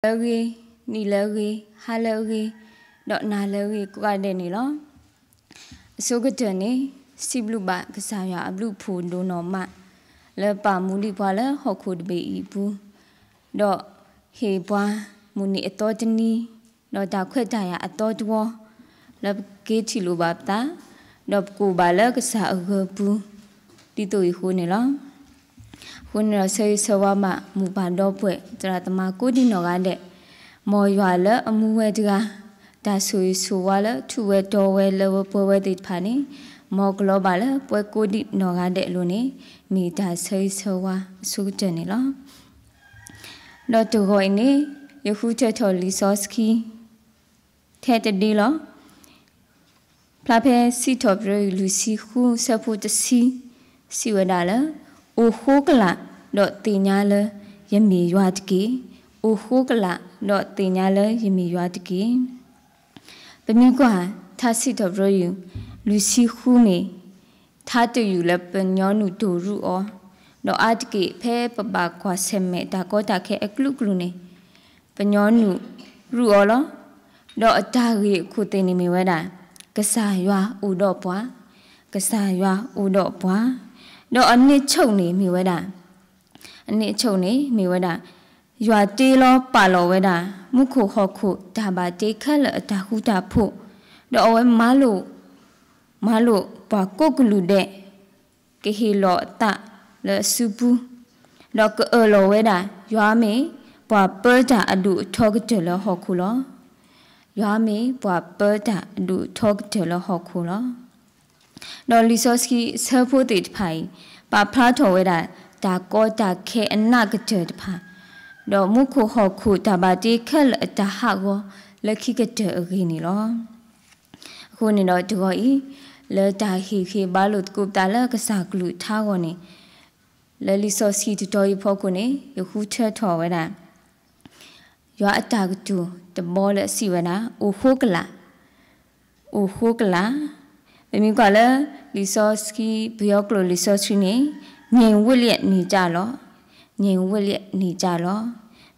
လၢအဂ့ၤ, နံၤလၢအဂ့ၤ, ဟါလၢအဂ့ၤ, ဒီးနၤလၢအဂ့ၤကိးဂၤဒဲးန့ၣ်လီၤ. အဆိကတၢၢ်န့ၣ် စံးဘျုးဘၣ်ကစၢ်ယွၤအဘျုးအဖှိၣ်ဒိၣ်နီၢ်မး လၢပာ်မူဒံးပှၤလၢဟီၣ်ခိၣ်တဘ့ၣ်အံၤအပူၤ, ဒီးဟ့ၣ်ပှၤမုၢ်နံၤအသီတနံၤ, ဒီးတၢ်ခွဲးတၢ်ယာ်အသီတဝီ, လၢပက့ၤထံၣ်လိာ်ဘၣ်ပသး, ဒီးပကိးဘၣ်လၢကစၢ်အဂၢၢ်ပူၤ ဒ်သိးအံၤအဃိန့ၣ်လီၤ. အဃိန့ၣ်ဒီးဆၢဂ့ၤဆၢဝါဘၣ် မိၢ်ပၢ်ဒီပုၢ်ဝဲၢ် သရၣ်သမါကိးဒံးနီၢ်ဂၤဒဲး, မ်ယွၤလၢအမူဝဲတဂၤ, တၢ်ဆိၣ်ဂ့ၤဆိၣ်ဝါလၢထူးဝဲတီၤဝဲလၢဝဲပှဲၤဝဲသ့ၣ်တဖၣ်န့ၣ်, မ်ကလီၤဘၣ်လၢပှဲၤကိးဒံးနီၢ်ဂၤဒဲးအလိၤန့ၣ်, မ့ၢ်တၢ်ဆၢဂ့ၤဆၢဝါအဆိကတၢၢ်န့ၣ်လီၤ. ဒီးတဂီၤအံၤန့ၣ်, ယဃုထၢထီၣ်လံာ်စီဆှံ ထဲတဒ့လီၤ. ဖျါဖဲစံးထီၣ်ပတြၢၤ လွံၢ်ဆံဃု ဆၢဖိတဆံ, စံးဝဲဒၣ်လၢ, အိၣ်ဃိကလာ်, ဒီးသ့ၣ်ညါလၢယမ့ၢ်ယွၤတက့ၢ်. အိၣ်ဃိကလာ်, ဒီးသ့ၣ်ညါလၢယမ့ၢ်ယွၤတက့ၢ်. ပမ့ၢ်ကွၢ် ထါစံးထီၣ်ပတြၢၤ လွံၢ်ဆံဃုမ့ၢ် ထါတယုၢ်လၢပညီနုၢ်ဒိၣ်ရူၢ်အီၤ, ဒီးအါတက့ၢ်ဖဲပဘၣ်ကွၢ်ဆၢၣ်မဲာ်တၢ်ကီတၢ်ခဲအကလုာ်ကလုာ်န့ၣ်, ပညီနုၢ်ရူၢ်အီၤလီၤ. ဒီးအတၢ်ဂ့ၢ်အခိၣ်သ့ၣ်န့ၣ်မ့ၢ်ဝဲဒၣ်, ကစၢ်ယွၤအိၣ်ဒီးပှၤ, ကစၢ်ယွၤအိၣ်ဒီးပှၤ, ဒီးအန့ၣ်ဆိၣ်န့ၣ်မ့ၢ်ဝဲဒၣ်, အန့ၣ်ဆိၣ်န့ၣ်မ့ၢ်ဝဲဒၣ်, ယွၤတ့လီၤပာ်လီၤဝဲဒၣ် မူခိၣ်ဟီၣ်ခိၣ်တၢ်ဘၣ်တ့ခဲလၢာ်အတၢ်ဃူတၢ်ဖိး, ဒီးအဝဲမၤလိာ် မၤလိာ်ပှၤကိးကလုာ်ဒဲး ကဟ့ၣ်လီၤအသးလၢအစုပူၤ, ဒီးကအၢၣ်လီၤဝဲဒၣ် ယွၤမ့ၢ်ပှၤပၢတၢ်အဒိၣ်အထီကတၢၢ်လၢဟီၣ်ခိၣ်လီၤ. ယွၤမ့ၢ်ပှၤပၢတၢ်အဒိၣ်အထီကတၢၢ်လၢဟီၣ်ခိၣ်လီၤ. ဒီးလံာ်စီဆှံအဆၢဖိသ့ၣ်တဖၣ်အံၤ ပာ်ဖျါထီၣ်ဝဲဒၣ် တၢ်ကီတၢ်ခဲအနးကတၢၢ်တဖၣ်, ဒီးမူခိၣ်ဟီၣ်ခိၣ်တၢ်ဘၣ်တ့ခဲလၢာ်အတၢ်ဟးဂီၤလၢခံကတၢၢ်အဂ့ၢ်န့ၣ်လီၤ. အဃိန့ၣ်ဒီးတဂီၤအံၤ, လၢတၢ်ဟ့ၣ်ဂံၢ်ဘါလိာ်သကိးပသးလၢကစၢ်ကလုၢ်ကထါအဂီၢ်န့ၣ်, လၢလံာ်စီဆှံတတီၤအံၤအဖီခိၣ်န့ၣ် ယဃုထၢထီၣ်ဝဲဒၣ် ယွၤအတၢ်ကတိၤတဘီလၢအစံးဝဲဒၣ် အိၣ်ဃိကလာ်, အိၣ်ဃိကလာ်. ပမ့ၢ်ကွၢ်လၢ လံာ်စီဆှံ ပယီၤကျိာ်လံာ်စီဆှံန့ၣ် ငြိမ်ဝပ်လျက်နေကြလော့, ငြိမ်ဝပ်လျက်နေကြလော့.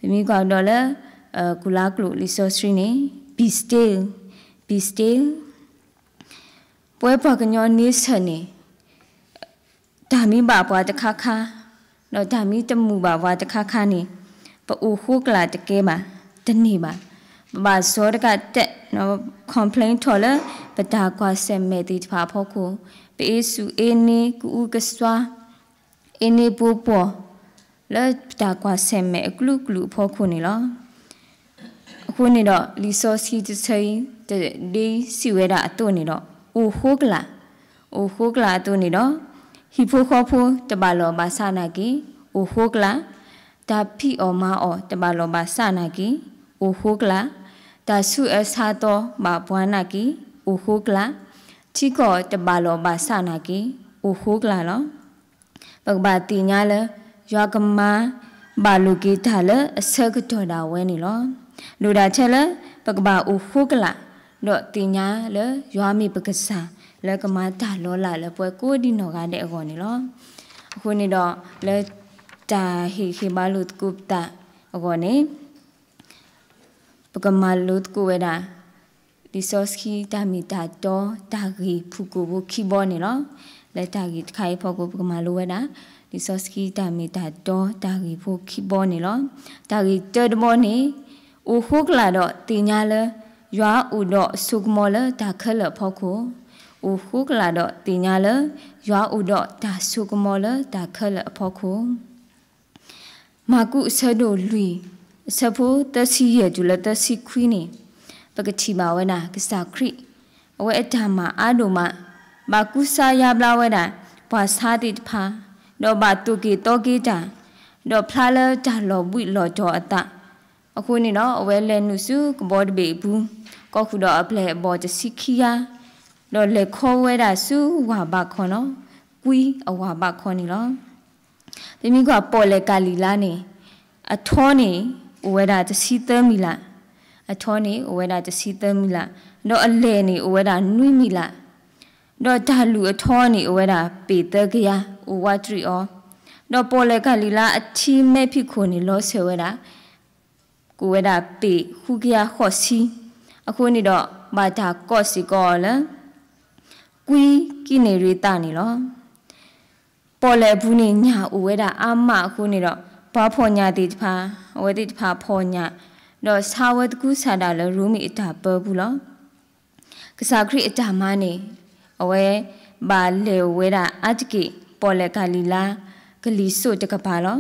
ပမ့ၢ်ကွၢ်ဒီးလၢ ကုလါကျိာ်လံာ်စီဆှံန့ၣ် be still, be still. ပဝဲပှၤကညီန့ဆၢၣ်န့ၣ် တၢ်မ့ၢ်ဘၣ်ပှၤတခါခါ, ဒီးတၢ်မ့ၢ်တမုာ်ဘၣ်ပှၤတခါခါန့ၣ်, ပအိၣ်ဃိကလာ်တကဲဘၣ်, တန့ၢ်ဘၣ်. ပဘၣ်စီတကးတဲာ် complain ထီၣ်လၢ ပတၢ်ကွၢ်ဆၢၣ်မဲာ်သ့ၣ်တဖၣ်အဖီခိၣ်, ပအ့စူၢ်အ့န့ ကအူကစွါ အ့န့ပူၤပှီၢ် လၢပတၢ်ကွၢ်ဆၢၣ်မဲာ်အကလုာ်ကလုာ်အဖီခိၣ်န့ၣ်လီၤ. အဃိန့ၣ်ဒီး လံာ်စီဆှံတဆၢအံၤ တဒ့စံးဝဲဒၣ်အသိးန့ၣ်ဒီး အိၣ်ဃိကလာ်, အိၣ်ဃိကလာ်အသိးန့ၣ်ဒီး ဟံၣ်ဖိဃီဖိတဘၣ်လီၢ်ဘၣ်ဆၣ်နာ်က့ၤ, အိၣ်ဃိကလာ်, တၢ်ဖံးအီၣ်မၤအီၣ်တဘၣ်လီၢ်ဘၣ်ဆၣ်နာ်က့ၤ, အိၣ်ဃိကလာ်, တၢ်ဆူးအၢဆါသီဘၣ်ပှၤနာ်က့ၤ, အိၣ်ဃိကလာ်, ထံကီၢ်တဘၣ်လီၢ်ဘၣ်ဆၣ်နာ်က့ၤ, အိၣ်ဃိကလာ်လီၤ. ပကဘၣ်သ့ၣ်ညါလၢ ယွၤကမၤဘၣ်လိာ်က့ၤတၢ်လၢအဆၢကတီၢ်ဒၣ်ဝဲန့ၣ်လီၤ. ဒိၣ်ဒၣ်ထဲလၢ ပကဘၣ်အိၣ်ဃိကလာ်, ဒီးသ့ၣ်ညါလၢယွၤမ့ၢ်ပကစၢ် လၢကမၤတၢ်လီၤလးလၢပှၤကိးဒံးနီၢ်ဂၤဒဲးအဂီၢ်န့ၣ်လီၤ. အဃိန့ၣ်ဒီး လၢတၢ်ဟ့ၣ်ဂံၢ်ဟ့ၣ်ဘါလိာ်သကိးပသးအဂီၢ်န့ၣ် ပကမၤလိသကိးဝဲဒၣ် လံာ်စီဆှံတၢ်မ့ၢ်တၢ်တီတၢ်ဂ့ၢ်ဖုၣ်ကိာ်ဖိခံဘီန့ၣ်လီၤ. လၢတၢ်ဂ့ၢ်တခါအံၤအဖီခိၣ် ပကမၤလိဝဲဒၣ် လံာ်စီဆှံတၢ်မ့ၢ်တၢ်တီတၢ်ဂ့ၢ်ဖိခံဘီန့ၣ်လီၤ. တၢ်ဂ့ၢ်တၢတဘီန့ၣ် အိၣ်ဃိကလာ်ဒီးသ့ၣ်ညါလၢ ယွၤအိၣ်ဒီးအစိကမီၤလၢတၢ်ခဲလၢာ်အဖီခိၣ်, အိၣ်ဃိကလာ်ဒီးသ့ၣ်ညါလၢ ယွၤအိၣ်ဒီးတၢ်စိကမီၤလၢတၢ်ခဲလၢာ်အဖီခိၣ် မၢ်ကူးအဆၢဒိၣ်လွံၢ် အဆၢဖိသၢဆံယဲၢ်တုၤလၢသၢဆံခွံန့ၣ်, ပကထံၣ်ဘၣ်ဝဲဒၣ် ကစၢ်ခရံာ် အဝဲအတၢ်မၤအါဒိၣ်မး, ဘၣ်ကူစါယါဘျါဝဲဒၣ် ပှၤဆါသ့ၣ်တဖၣ်, ဒီးဘၣ်သိၣ်က့ၤသီက့ၤတၢ်, ဒီးဖျါလၢတၢ်လီၤဘှံးလီၤတီၤအသး, အဃိန့ၣ်ဒီး အဝဲလဲၤနုာ်ဆူကဘီတဘ့ၣ်အပူၤ, ကီၢ်ဃုာ်ဒီးအပျဲၢ်အဘီၣ်တဆံခံဂၤ, ဒီးလဲၤခီဝဲဒၣ်ဆူဝၢ်ဘးခီနီၤ, ကွံအဝၢ်ဘးခီန့ၣ်လီၤ. ပမ့ၢ်ကွၢ်ပီၣ်လဲၣ်ကၤလံၤလါန့ၣ်, အထီန့ၣ် အိၣ်ဝဲဒၣ်တဆံသၢမံၤလး, အထီန့ၣ် အိၣ်ဝဲဒၣ်တဆံသၢမံၤလး, ဒီးအလဲၢ်န့ၣ် အိၣ်ဝဲဒၣ်နွံမံၤလး, ဒီးတၢ်လုၢ်အထီန့ၣ် အိၣ်ဝဲဒၣ်ပ့ၢ်သၢကယၤ အိၣ်ဝးတရံးအီၤ, ဒီးပီၣ်လဲၣ်ကၤလံၤလါအထံမဲာ်ဖံးခိၣ်န့ၣ် လီၤစၢၤဝဲဒၣ် အိၣ်ဝဲဒၣ်ပ့ၣ်ဃုကယၤဃိးဆံ, အဃိန့ၣ်ဒီး ဘၣ်တၢ်ကိးစ့ၢ်ကီးအီၤလၢ ကွံကံးနံၤရ့ၤသးန့ၣ်လီၤ. ပီၣ်လဲၣ်အပူၤန့ၣ် ညၣ်အိၣ်ဝဲဒၣ်အါမးအဃိန့ၣ်ဒီး ပှၤဖီၣ်ညၣ်သ့ၣ်တဖၣ် အဝဲသ့ၣ်တဖၣ်ဖီၣ်ညၣ် ဒီးဆါဝဲသကုၤဆးဒးလၢရိမ့ၤအတၢ်ပၢပူၤလီၤ. ကစၢ်ခရံာ်အတၢ်မၤန့ၣ် အဝဲဘၣ်လဲၤအိၣ်ဝဲဒၣ်အါတက့ၢ် ပီၣ်လဲၣ်ကၤလံၤလါ ကလံၤစိးတကပၤလီၤ.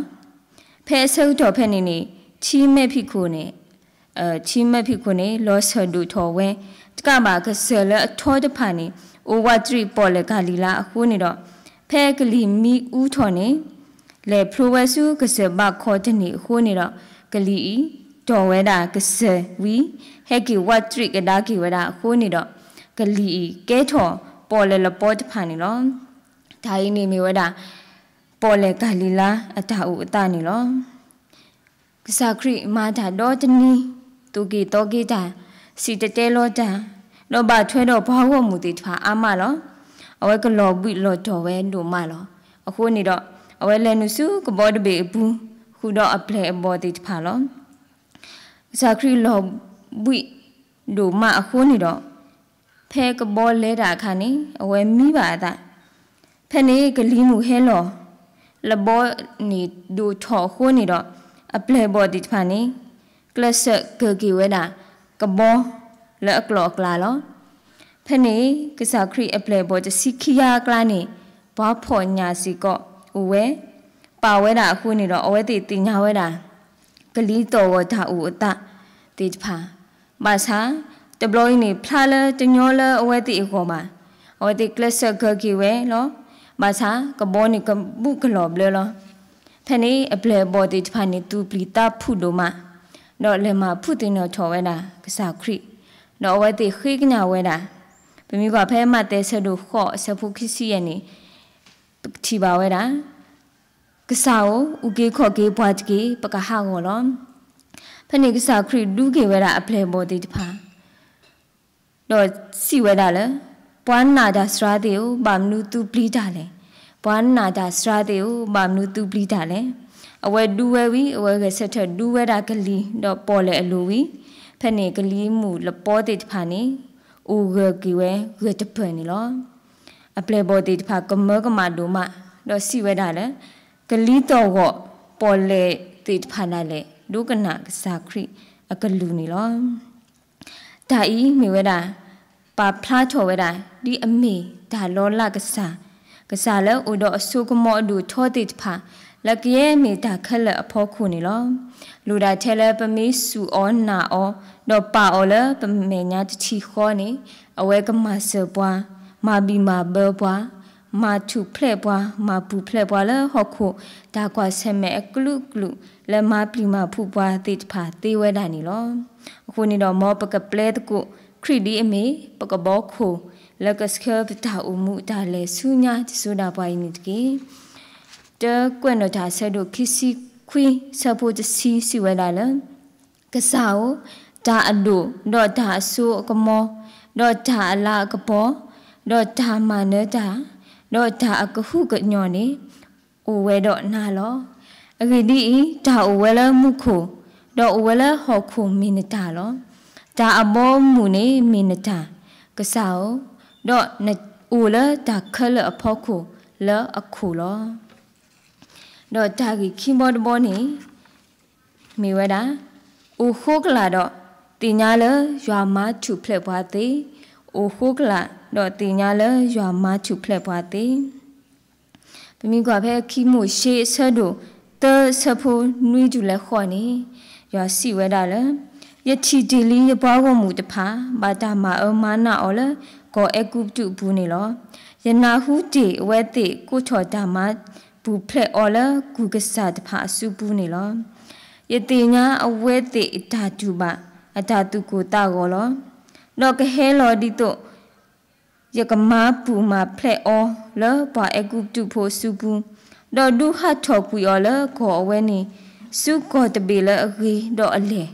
ဖဲအဆၢကတီၢ်ဖဲန့ၣ်န့ၣ် ထံမဲာ်ဖံးခိၣ်န့ၣ် ထံမဲာ်ဖံးခိၣ်န့ၣ် လီၤစၢၤဒိၣ်ထီၣ်ဝဲ တကးဘၣ်ကစၢၢ်လၢအထီတဖၣ်န့ၣ် အိၣ်ဝးတရံးပီၣ်လဲၣ်ကၤလံၤလါအဃိန့ၣ်ဒီး ဖဲကလံၤမံအူထီၣ်န့ၣ် လဲၤဖျိဝဲဆူကစၢၢ်ဘးခီတန့ၢ်အဃိန့ၣ်ဒီး ကလံၤအံၤတီၢ်ဝဲဒၣ်ကစၢၢ်ဝံၤ ဟဲက့ၤဝးတရံးကဒါက့ၤဝဲဒၣ်အဃိန့ၣ်ဒီး ကလံၤအံၤကဲထီၣ်ပီၣ်လဲၣ်လပီတဖၣ်န့ၣ်လီၤ. တၢ်အံၤန့ၣ်မ့ၢ်ဝဲဒၣ် ပီၣ်လဲၣ်ကၤလံၤလါအတၢ်အိၣ်အသးန့ၣ်လီၤ. ကစၢ်ခရံာ်မၤတၢ်ဒီတနံၤ သိၣ်က့ၤသီက့ၤတၢ်, စံၣ်တဲၤတဲလီၤတၢ်, ဒီးဘၣ်ထွဲဒီးပှၤဂီၢ်မုၢ်သ့ၣ်တဖၣ်အါမးလီၤ. အဝဲကလီၤဘှံးလီၤတီၤဝဲဒိၣ်မးလီၤ. အဃိန့ၣ်ဒီး အဝဲလဲၤနုာ်ဆူကဘီတဘ့ၣ်အပူၤ ဃုာ်ဒီးအပျဲၢ်အဘီၣ်သ့ၣ်တဖၣ်လီၤ. ကစၢ်ခရံာ်လီၤဘှံးဒိၣ်မးအဃိန့ၣ်ဒီး ဖဲကဘီလဲၤတၢ်အခါန့ၣ် အဝဲမံဘၣ်အသး ဖဲန့ၣ်ကလံၤမုၢ်ဟဲလီၤ လဘီန့ၣ်ဒိၣ်ထီၣ်အဃိန့ၣ်ဒီး အပျဲၢ်အဘီၣ်သ့ၣ်တဖၣ်န့ၣ် ကျဲးစၢးကၢၤက့ၤဝဲဒၣ် ကဘီလၢအကျိၤအကျဲလီၤ. ဖဲန့ၣ် ကစၢ်ခရံာ်အပျဲၢ်အဘီၣ်တဆံခံဂၤအကျါန့ၣ် ပှၤဖီၣ်ညၣ်စ့ၢ်ကီးအိၣ်ဝဲ ပာ်ဝဲဒၣ်အဃိန့ၣ်ဒီး အဝဲသ့ၣ်သ့ၣ်ညါဝဲဒၣ် ကလံၤသီၣ်ဂီၤတၢ်အိၣ်အသးသ့ၣ်တဖၣ် ဘၣ်ဆၣ် တဘျီအံၤန့ၣ် ဖျါလၢတညီလၢအဝဲသ့ၣ်အဂီၢ်ဘၣ်. အဝဲသ့ၣ်ကျဲးစၢးကၢၤက့ၤဝဲလီၤ. ဘၣ်ဆၣ် ကဘီန့ၣ်ကဘူးကလီၤဘျၢလီၤ. ဖဲန့ၣ် အပျဲၢ်အဘီၣ်သ့ၣ်တဖၣ်န့ၣ် သူၣ်ပျံၤသးဖုးဒိၣ်မး, ဒီးလဲၤမၤဖုးသ့ၣ်နီၣ်ထီၣ်ဝဲဒၣ်ကစၢ်ခရံာ်, ဒီးအဝဲသ့ၣ်ဃ့ကညးဝဲဒၣ်, ပမ့ၢ်ကွၢ်ဖဲမးသဲဆၢဒိၣ်ဃိး အဆၢဖိခံဆံယဲၢ်န့ၣ် ပကထံၣ်ဘၣ်ဝဲဒၣ် ကစၢ်ဧၢ, အုၣ်က့ၤခီၣ်က့ၤပှၤတက့ၢ်, ပကဟးဂီၤလီၤ. ဖဲန့ၣ်ကစၢ်ခရံာ်ဒူက့ၤဝဲဒၣ်အပျဲၢ်အဘီၣ်သ့ၣ်တဖၣ်, ဒီးစံးဝဲဒၣ်လၢ ပှၤနာ်တၢ်စှၤသ့ၣ်ဧၢ, ဘၣ်မနုၤသုပျံၤတၢ်လဲၣ်. ပှၤနာ်တၢ်စှၤသ့ၣ်ဧၢ, ဘၣ်မနုၤသုပျံၤတၢ်လဲၣ်. အဝဲဒူဝဲဝံၤ အဝဲဂဲၤဆၢထၢၣ်ဒူဝဲဒၣ်ကလံၤ ဒီးပီၣ်လဲၣ်အလိၤဝံၤ, ဖဲန့ၣ်ကလံၤမုၢ်လပီသ့ၣ်တဖၣ်န့ၣ် အိၣ်ဂၢၢ်က့ၤဝဲဂၢၢ်တပၢၢ်န့ၣ်လီၤ. အပျဲၢ်အဘီၣ်သ့ၣ်တဖၣ်ကမၢကမၣ်ဒိၣ်မး, ဒီးစံးဝဲဒၣ်လၢ ကလံၤသီၣ်ဂီၤပီၣ်လဲၣ်သ့ၣ်တဖၣ်ဒၣ်လဲာ် ဒိကနၣ်ကစၢ်ခရံာ်အကလုၢ်န့ၣ်လီၤ. တၢ်အံၤမ့ၢ်ဝဲဒၣ် ပာ်ဖျါထီၣ်ဝဲဒၣ် ဒ်အမ့ၢ်တၢ်လီၤလးကစၢ်, ကစၢ်လၢအိၣ်ဒီးအစိကမီၤအဒိၣ်ထီသ့ၣ်တဖၣ် လၢကယဲၢ်မ့ၢ်တၢ်ခဲလၢာ်အဖီခိၣ်န့ၣ်လီၤ. လိၣ်ဒၣ်ထဲလၢပမ့ၢ်စူၢ်အီၤနာ်အီၤ ဒီးပာ်အီၤလၢပမဲာ်ညါတထံၣ်ဃီန့ၣ် အဝဲကမၤစၢၤပှၤ, မၤဘံၣ်မၤဘၢပှၤ, မၤထူၣ်ဖျဲးပှၤ, မၤပူၤဖျဲးပှၤလၢဟီၣ်ခိၣ် တၢ်ကွၢ်ဆၢၣ်မဲာ်အကလုာ်ကလုာ် လၢမၤပျံၤမၤဖုးပှၤသ့ၣ်တဖၣ်သ့ဝဲဒၣ်န့ၣ်လီၤ. အဃိန့ၣ်ဒီး မ်ပကပျဲသကိးခရံာ်ဒ်အမ့ၢ် ပကဘီခိၣ် လၢကဆှၢပတၢ်အိၣ်မူတၢ်လဲၤဆူညါတစိၤဒၣ်ပှၤအံၤန့ၣ်တက့ၢ်. တၢကွဲးနီၣ်တၢ်ဆၢဒိၣ်ခံဆံခွံ ဆၢဖိတဆံစံးဝဲဒၣ်လၢ ကစၢ်ဧၢ, တၢ်အဒိၣ်, ဒီးတၢ်အစိအကမီၤ, ဒီးတၢ်အလၤအကပီၤ, ဒီးတၢ်မၤနၢၤတၢ်, ဒီးတၢ်အကဟုကညီၢ်န့ၣ် အိၣ်ဝဲဒီးနၤလီၤ. အဂ့ၢ်ဒ်အံၤ, တၢ်အိၣ်ဝဲလၢမူခိၣ်, ဒီးအိၣ်ဝဲလၢဟီၣ်ခိၣ်မ့ၢ်နတၢ်လီၤ. တၢ်အဘီအမုၢ်န့ၣ်မ့ၢ်နတၢ်, ကစၢ်ဧၢ, ဒီးနအိၣ်လၢတၢ်ခဲလၢာ်အဖီခိၣ်လၢအခိၣ်လီၤ. ဒီးတၢ်ဂ့ၢ်ခံဘီတဘီန့ၣ် မ့ၢ်ဝဲဒၣ်, အိၣ်ဃိကလာ်ဒီးသ့ၣ်ညါလၢယွၤမၤထူၣ်ဖျဲးပှၤသ့, အိၣ်ဃိကလာ်ဒီးသ့ၣ်ညါလၢယွၤမၤထူၣ်ဖျဲးပှၤသ့. ပမ့ၢ်ကွၢ်ဖဲခံမိၤၡ့အဆၢဒိၣ်သၢ အဆၢဖိနွံတုၤလၢဃိးန့ၣ်, ယွၤစံးဝဲဒၣ်လၢ ယထံၣ်တ့ၢ်လံယပှၤဂီၢ်မုၢ်တဖၣ် ဘၣ်တၢ်မၤအၢမၤနးအီၤလၢကီၢ်အဲၤကူပတူးအပူၤန့ၣ်လီၤ. ယနၢ်ဟူတ့ၢ်အဝဲသ့ၣ်ကိးထီၣ်တၢ်မၤပူၤဖျဲးအီၤလၢကုၢ်ကစၢ်တဖၣ်အစုပူၤန့ၣ်လီၤ. ယသ့ၣ်ညါအဝဲသ့ၣ်အတၢ်တူၢ်ဘၣ် အတၢ်သူၣ်ကိၢ်သးဂီၤလီၤ. ဒီးကဟဲလီၤဒ်သိး ယကမၤပူၤမၤဖျဲးအီၤလၢပှၤအဲၤကူပတူးဖိအစုပူၤ, ဒီးဒုးဟးထီၣ်ကွံာ်အီၤလၢကီၢ်အဝဲန့ၣ်, ဆူကီၢ်တဘ့ၣ်လၢအဂ့ၤဒီးအလဲၢ်,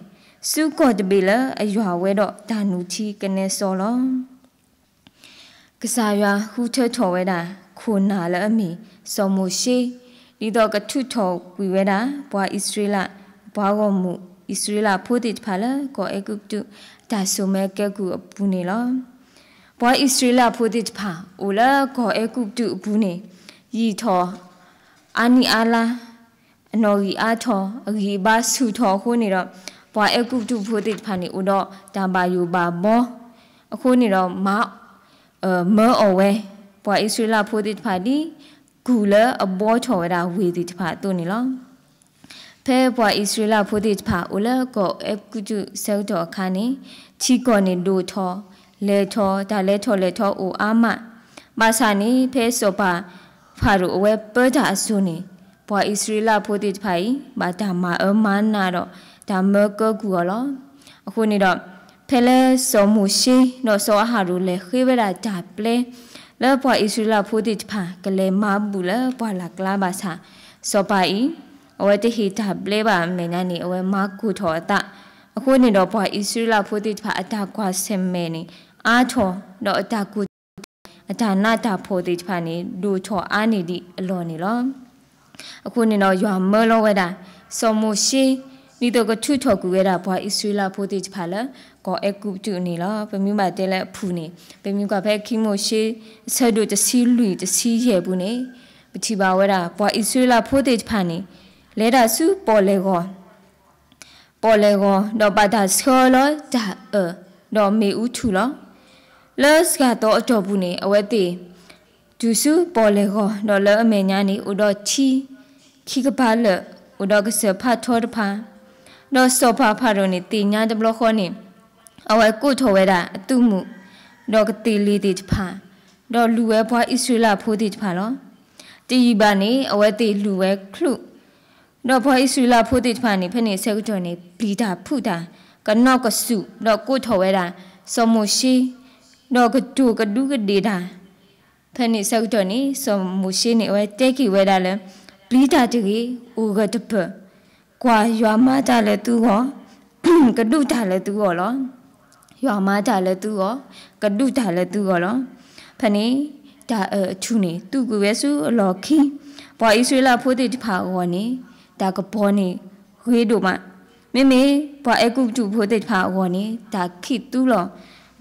ဆူကီၢ်တဘ့ၣ်လၢအယွၤဝဲဒီးတၢ်နုၢ်ထံကနဲစီလီၤ. ကစၢ်ယွၤဃုထၢထီၣ်ဝဲဒၣ် ခိၣ်နၢ်လၢအမ့ၢ်စီၤမိၤၡ့, ဒ်သိးကထုးထီၣ်ကွံာ်ဝဲဒၣ် ပှၤအံၣ်စရ့လး ပှၤဂီၢ်မုၢ် အံၣ်စရ့လးဖိသ့ၣ်တဖၣ်လၢကီၢ်အဲၤကူပတူး တၢ်စိာ်မၢကဲကုၢ်အပူၤန့ၣ်လီၤ. ပှၤအံၣ်စရ့လးဖိသ့ၣ်တဖၣ် အိၣ်လၢကီၢ်အဲၤကူပတူးအပူၤန့ၣ် ယံာ်ထီၣ် အါနံၣ်အါလါ အနီၣ်ဂံၢ်အါထီၣ် အဂံၢ်အဘါဆူၣ်ထီၣ်အဃိန့ၣ်ဒီး ပှၤအဲၤကူပတူးဖိသ့ၣ်တဖၣ်န့ၣ် အိၣ်ဒီးတၢ်ဘၣ်ယိၣ်ဘၣ်ဘီ အဃိန့ၣ်ဒီး မၤ မၢအီၣ်ဝဲ ပှၤအံၣ်စရ့လးဖိသ့ၣ်တဖၣ်ဒ် ကုၢ်လၢအဘှီထီၣ်ဝဲဒၣ်ဝ့ၢ်သ့ၣ်တဖၣ်အသိးန့ၣ်လီၤ. ဖဲပှၤအံၣ်စရ့လးဖိသ့ၣ်တဖၣ်အိၣ်လၢကီၢ်အဲၤကူပတူးဆၢကတီၢ်အခါန့ၣ် ထံကီၢ်န့ၣ်ဒိၣ်ထီၣ် လဲၤထီၣ် တၢ်လဲၤထီၣ်လဲၤထီအိၣ်အါမး, ဘၣ်ဆၣ်န့ၣ် ဖဲစီၤပၤဖၤရိၤအဝဲပၢတၢ်အစိၤန့ၣ် ပှၤအံၣ်စရ့လးဖိသ့ၣ်တဖၣ်အံၤ ဘၣ်တၢ်မၤအၢမၤနးဒီး တၢ်မၢကဲကုၢ်အီၤလီၤ. အဃိန့ၣ်ဒီး ဖဲလၢစီၤမိၤၡ့ ဒီးစီၤအၤဟရိၣ်လဲၤဃ့ဝဲဒၣ်တၢ်ပျဲ လၢပှၤအံၣ်စရ့လးဖိသ့ၣ်တဖၣ် ကလဲၤမၤဘူၣ်လၢပှၢ်လၢ်ကျါဘၣ်ဆၣ် စီၤပၤအံၤ အဝဲတဟ့ၣ်တၢ်ဘျဲဘၣ်အမဲာ်ညါန့ၣ် အဝဲမၤကိၢ်ထီၣ်အသး, အဃိန့ၣ်ဒီးပှၤအံၣ်စရ့လးဖိသ့ၣ်တဖၣ်အတၢ်ကွၢ်ဆၢၣ်မဲာ်န့ၣ် အါထီၣ် ဒီးအတၢ်ကိၢ် အတၢ်နးတၢ်ဖှီၣ်သ့ၣ်တဖၣ်န့ၣ် ဒိၣ်ထီၣ်အါန့ၢ်ဒံးအလီၢ်န့ၣ်လီၤ. အဃိန့ၣ်ဒီးယွၤမၢလီၤဝဲဒၣ် စီၤမိၤၡ့ ဒ်သိးကထုးထီၣ်ကွံာ်ဝဲဒၣ်ပှၤအံၣ်စရ့လးဖိသ့ၣ်တဖၣ်လၢ ကီၢ်အဲၤကူပတူးန့ၣ်လီၤ. ပမ့ၢ်ဘၣ်တဲလၢအဖုၣ်န့ၣ် ပမ့ၢ်ကွၢ်ဖဲခံမိၤၡ့ အဆၢဒိၣ်တဆံလွံၢ်တဆံယဲၢ်ပူၤန့ၣ် ပထံၣ်ဘၣ်ဝဲဒၣ် ပှၤအံၣ်စရ့လးဖိသ့ၣ်တဖၣ်န့ၣ် လဲၤဒၣ်ဆူပီၣ်လဲၣ်ဂီၤ ပီၣ်လဲၣ်ဂီၤ ဒီးဘၣ်တၢ်ဆှၢလီၤတၢ်အၢၣ် ဒီးမ့ၣ်အူထူၣ်လီၤ. လၢစှၤသီအတီၢ်ပူၤန့ၣ် အဝဲသ့ၣ် တုၤဆူပီၣ်လဲၣ်ဂီၤ ဒီးလၢအမဲာ်ညါန့ၣ် အိၣ်ဒီးထံ ခံကပၤလၢာ် အိၣ်ဒီးကစၢၢ်ဖးထီတဖၣ်, ဒီးစီၤပၤဖၤရိၤန့ၣ် သ့ၣ်ညါတဘျီဃီန့ၣ် အဝဲကိးထီၣ်ဝဲဒၣ်အသုးမုၢ် ဒီးကသ့ၣ်လ့ၣ်သ့ၣ်တဖၣ်, ဒီးလူၤဝဲပှၤအံၣ်စရ့လးဖိသ့ၣ်တဖၣ်လီၤ. တယံာ်ဘၣ်န့ၣ် အဝဲသ့ၣ်လူၤဝဲချုး ဒီးပှၤအံၣ်စရ့လးဖိသ့ၣ်တဖၣ်န့ၣ် ဖဲန့ၣ်ဆၢကတီၢ်န့ၣ် ပျံၤတၢ်ဖုးတၢ် ကနီၢ်ကစူၣ် ဒီးကိးထီၣ်ဝဲဒၣ် စီၤမိၤၡ့ ဒီးကတိၤကဒူကဒ့ၣ်တၢ် ဖဲန့ၣ်ဆၢကတီၢ်န့ၣ် စီၤမိၤၡ့န့ၣ် အဝဲတဲက့ၤဝဲဒၣ်လၢ ပျံၤတၢ်တဂ့ၤ အိၣ်ဂၢၢ်တပၢၢ်, ကွၢ်ယွၤမၤတၢ်လၢသုဂီၢ် ကဒုးတၢ်လၢသုဂီၢ်လီၤ. ယွၤမၤတၢ်လၢသုဂီၢ် ကဒုးတၢ်လၢသုဂီၢ်လီၤ. ဖဲန့ၣ် တၢ်အၢၣ်အထူၣ်န့ၣ် သူးကွံာ်ဝဲဆူအလီၢ်ခံ, ပှၤအံၣ်စရ့လးဖိသ့ၣ်တဖၣ်အဂီၢ်န့ၣ် တၢ်ကပီၤန့ၣ် ဂ့ၤဒိၣ်မး, မ့မ့ၢ်ပှၤအဲၤကူပတူးဖိသ့ၣ်တဖၣ်အဂီၢ်န့ၣ် တၢ်ခံးသူလီၤ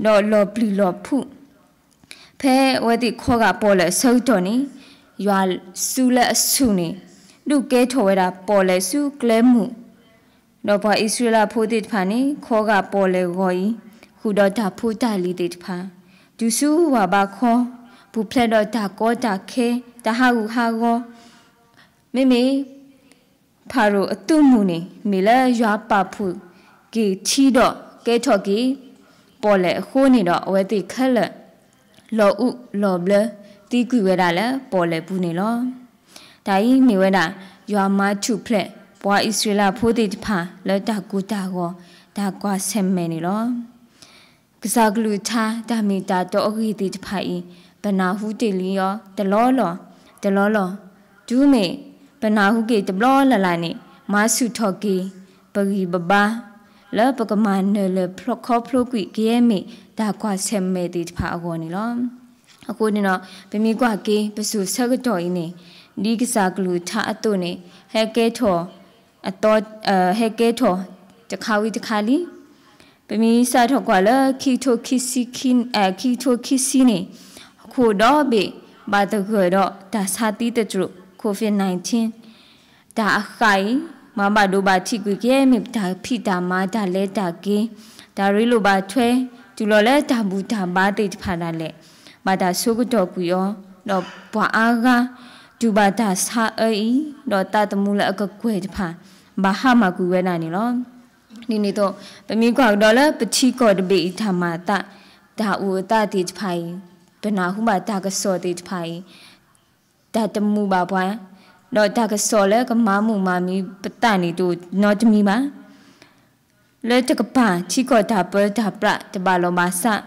ဒီးလီၤပျံၤလီၤဖုး ဖဲအဝဲသ့ၣ်ခီဂာ်ပီၣ်လဲၣ်အဆၢကတီၢ်န့ၣ် ယွၤစုလၢအဆူၣ်န့ၣ် ဒုးကဲထီၣ်ဝဲဒၣ်ပီၣ်လဲၣ်ဆူကျဲမုၢ်, ဒီးပှၤအံၣ်စရ့လးဖိသ့ၣ်တဖၣ်န့ၣ် ခီဂာ်ပီၣ်လဲၣ်ဂီၤအံၤ ဃုာ်ဒီးတၢ်ဖိတၢ်လံၤသ့ၣ်တဖၣ် တုၤဆူဝၢ်ဘးခီ ပူၤဖျဲးဒီးတၢ်ကီတၢ်ခဲ တၢ်ဟးဂူာ်ဟးဂီၤ မ့မ့ၢ် ဖၤရိၤအသုးမုၢ်န့ၣ် မ့ၢ်လၢယွၤပာ်ဖှိၣ်က့ၤထံဒီးကဲထီၣ်က့ၤ ပီၣ်လဲၣ်အဃိန့ၣ်ဒီး အဝဲသ့ၣ်ခဲလၢာ် လီၤအူလီၤဘျၢ သံကွံာ်ဝဲဒၣ်လၢပီၣ်လဲၣ်ပူၤန့ၣ်လီၤ. တၢ်အံၤမ့ၢ်ဝဲဒၣ် ယွၤမၤထူၣ်ဖျဲး ပှၤအံၣ်စရ့လးဖိသ့ၣ်တဖၣ်လၢတၢ်ကိၢ်တၢ်ဂီၤ တၢ်ကွၢ်ဆၢၣ်မဲာ်န့ၣ်လီၤ. ကစၢ်ကလုၢ်ကထါ တၢ်မ့ၢ်တၢ်တီအဂ့ၢ်သ့ၣ်တဖၣ်အံၤ ပနၢ်ဟူတ့ၢ်လံအီၤ တလီၢ်လီၢ် တလီၢ်လီၢ်, တုၤမ့ၢ်ပနၢ်ဟူက့ၤတဘျီလၢ်လၢ်န့ၣ် မၤဆူၣ်ထီၣ်က့ၤ ပဂံၢ်ပဘါ လၢပကမၤနၢၤလၢခီဖျိကွံာ် ကယဲၢ်မ့ၢ်တၢ်ကွၢ်ဆၢၣ်မဲာ်သ့ၣ်တဖၣ်အဂီၢ်န့ၣ်လီၤ. အဃိန့ၣ်ဒီး ပမ့ၢ်ကွၢ်က့ၤ ပစိၤဆၢကတီၢ်အံၤန့ၣ် ဒ်ကစၢ်ကလုၢ်ကထါအသိးန့ၣ် ဟဲကဲထီၣ် အသီ ဟဲကဲထီၣ် တခါဝံၤတခါလံ. ပမ့ၢ်စးထီၣ်ကွၢ်လၢ ခံကထိခံဆံခံ ခံကထိခံဆံန့ၣ် ဟီၣ်ခိၣ်ဒီဘ့ၣ် ဘၣ်သဂၢၢ်ဒီးတၢ်ဆါသံသတြိာ် COVID nineteen တၢ်အဃၢ်အံၤ မၤဘၣ်ဒိဘၣ်ထံးကွံာ်က့ၤမ့ၢ်တၢ်ဖံးတၢ်မၤ တၢ်လဲၤတၢ်က့ၤ တၢ်ရ့လိာ်ဘၣ်ထွဲ တုၤလီၤလၢတၢ်ဘူၣ်တၢ်ဘါသ့ၣ်တဖၣ်ဒၣ်လဲာ် ဘၣ်တၢ်ဆိကတီၢ်ကွံာ်အီၤ ဒီးပှၤအါဂၤ တူၢ်ဘၣ်တၢ်ဆါအၢအံၤ ဒီးသးသမူလၢအကကွဲၢ်တဖၣ် ဘၣ်ဟါမၢ်ကွံာ်ဝဲဒၣ်န့ၣ်လီၤ. ဒ်န့ၣ်အသိး ပမ့ၢ်ကွၢ်ကဒီးလၢပထံကီၢ်တဘ့ၣ်အံၤတၢ်မၤအသး တၢ်အိၣ်အသးသ့ၣ်တဖၣ်အံၤ ပနၢ်ဟူဘၣ်တၢ်ကစီၣ်သ့ၣ်တဖၣ်အံၤ တၢ်တမုာ်ဘၣ်ပှၤ ဒီးတၢ်ကစီၣ်လၢကမၤမုာ်မၤမံပသးန့ၣ်တအိၣ်နီတမံၤဘၣ်. လၢတကပၤ ထံကီၢ်တၢ်ပၢတၢ်ပြးတဘၣ်လီၢ်ဘၣ်စး,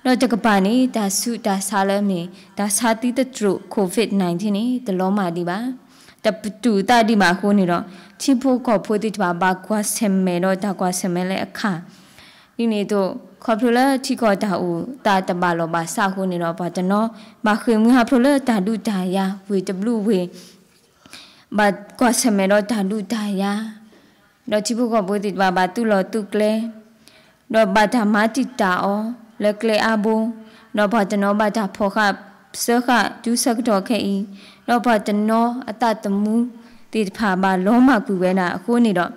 ဒီးတကပၤန့ၣ် တၢ်ဆူးတၢ်ဆါလၢအမ့ၢ် တၢ်ဆါသံသတြိာ် COVID nineteen န့ၣ် တလီၤမၢ်ဒံးဘၣ်, တပတုာ်သးဒံးဘၣ်အဃိန့ၣ်ဒီး ထံဖိကီၢ်ဖိသ့ၣ်တဖၣ် ဘၣ်ကွၢ်ဆၢၣ်မဲာ်ဒီးတၢ်ကွၢ်ဆၢၣ်မဲာ်လၢအခါ ဒ်န့ၣ်အသိး ခီဖျိလၢထံကီၢ်တၢ်အိၣ်သးတဘၣ်လီၢ်ဘၣ်စးအဃိန့ၣ်ဒီး ပှၤတနီၤ ဘၣ်ဃ့ၢ်မှံဟးဖျိးလၢတၢ်ဒုးတၢ်ယၤ ဝ့ၢ်တဘျုးဝ့ၢ် ဘၣ်ကွၢ်ဆၢၣ်မဲာ်ဒီးတၢ်ဒုးတၢ်ယၤ ဒီးထံဖိကီၢ်ဖိသ့ၣ်တဖၣ်ဘၣ်သူၣ်လီၤသူၣ်ကျဲ ဒီးဘၣ်တၢ်မၤတံာ်တာ်အီၤလၢကျဲအါဘိ, ဒီးပှၤတနီၤဘၣ်တၢ်ဖီၣ်ဃာ်စၢဃာ်တုၤဆၢကတီၢ်ခဲအံၤ, ဒီးပှၤတနီၤအသးသမူသ့ၣ်တဖၣ်ဘၣ်လီၤမၢ်ကွံာ်ဝဲဒၣ်အဃိန့ၣ်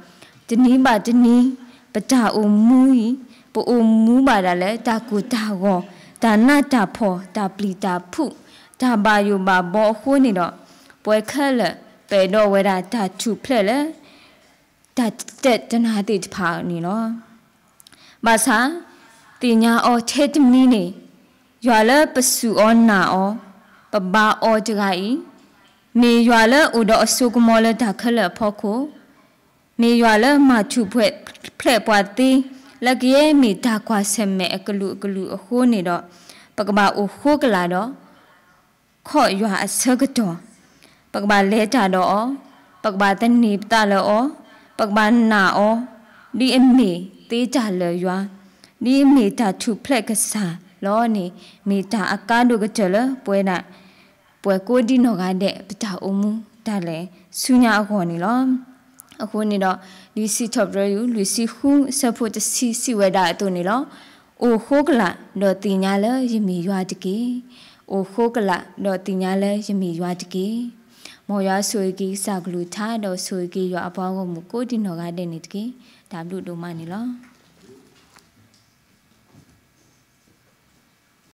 ဒီး, တနံၤဘၣ်တနံၤ ပတၢ်အိၣ်မူအံၤ ပအိၣ်မူဘၣ်ဒၣ်လၢတၢ်ကိၢ်တၢ်ဂီၤ, တၢ်နးတၢ်ဖှီၣ်, တၢ်ပျံၤတၢ်ဖုး, တၢ်ဘၣ်ယိၣ်ဘၣ်ဘီအဃိန့ၣ်ဒီး, ပဝဲခဲလၢာ်ပအဲၣ်ဒိးဝဲဒၣ်တၢ်ထူၣ်ဖျဲးလၢ တၢ်တဲတနၤသ့ၣ်တဖၣ်န့ၣ်လီၤ. ဘၣ်ဆၣ်, သ့ၣ်ညါအီၤထဲတမံၤန့ၣ်, ယွၤလၢပစူၢ်အီၤနာ်အီၤ, ပဘါအီၤတဂၤအံၤ, မ့ၢ်ယွၤလၢအိၣ်ဒီးအစိကမီၤလၢတၢ်ခဲလၢာ်အဖီခိၣ်, မ့ၢ်ယွၤလၢမၤထူၣ်ဖျဲးပှၤသ့, လၢကယဲၢ်မ့ၢ်တၢ်ကွၢ်ဆၢၣ်မဲာ်အကလုာ်ကလုာ်အဃိန့ၣ်ဒီး, ပကဘၣ်အိၣ်ဃိကလာ်ဒီး ခီၣ်ယွၤအဆၢကတီၢ်, ပကဘၣ်လဲၤတၢ်ဒီးအီၤ, ပကဘၣ်သန့ၤပသးလၢအီၤ, ပကဘၣ်နာ်အီၤ, ဒ်အမ့ၢ်သ့တၢ်လၢာ်ယွၤ, ဒ်အမ့ၢ်တၢ်ထူၣ်ဖျဲးကစၢ်လီၤန့ၣ်, မ့ၢ်တၢ်အကါဒိၣ်ကတၢၢ်လၢပဝဲဒၣ် ပှၤကိးဒံနီၢ်ဂၤဒဲး ပတၢ်အိၣ်မူတၢ်လဲၤဆူညါအဂီၢ်န့ၣ်လီၤ. အဃိန့ၣ်ဒီး, လံာ်စံးထီၣ်ပတြၢၤယုၢ် လွံၢ်ဆံဃု အဆၢဖိတဆံစံးဝဲဒၣ်အသိးန့ၣ်လီၤ. အိၣ်ဃိကလာ်ဒီးသ့ၣ်ညါလၢယမ့ၢ်ယွၤတက့ၢ်. အိၣ်ဃိကလာ်ဒီးသ့ၣ်ညါလၢယမ့ၢ်ယွၤတက့ၢ်. မ်ယွၤဆိၣ်ဂ့ၤက့ၤကစၢ်ကလုၢ်ကထါ ဒီးဆိၣ်ဂ့ၤက့ၤယွၤအပှၤဂီၢ်မုၢ်ကိးဒံနီၢ်ဂၤဒဲးန့ၣ်တက့ၢ်. တၢ်ဘျုးဒိၣ်မးန့ၣ်လီၤ.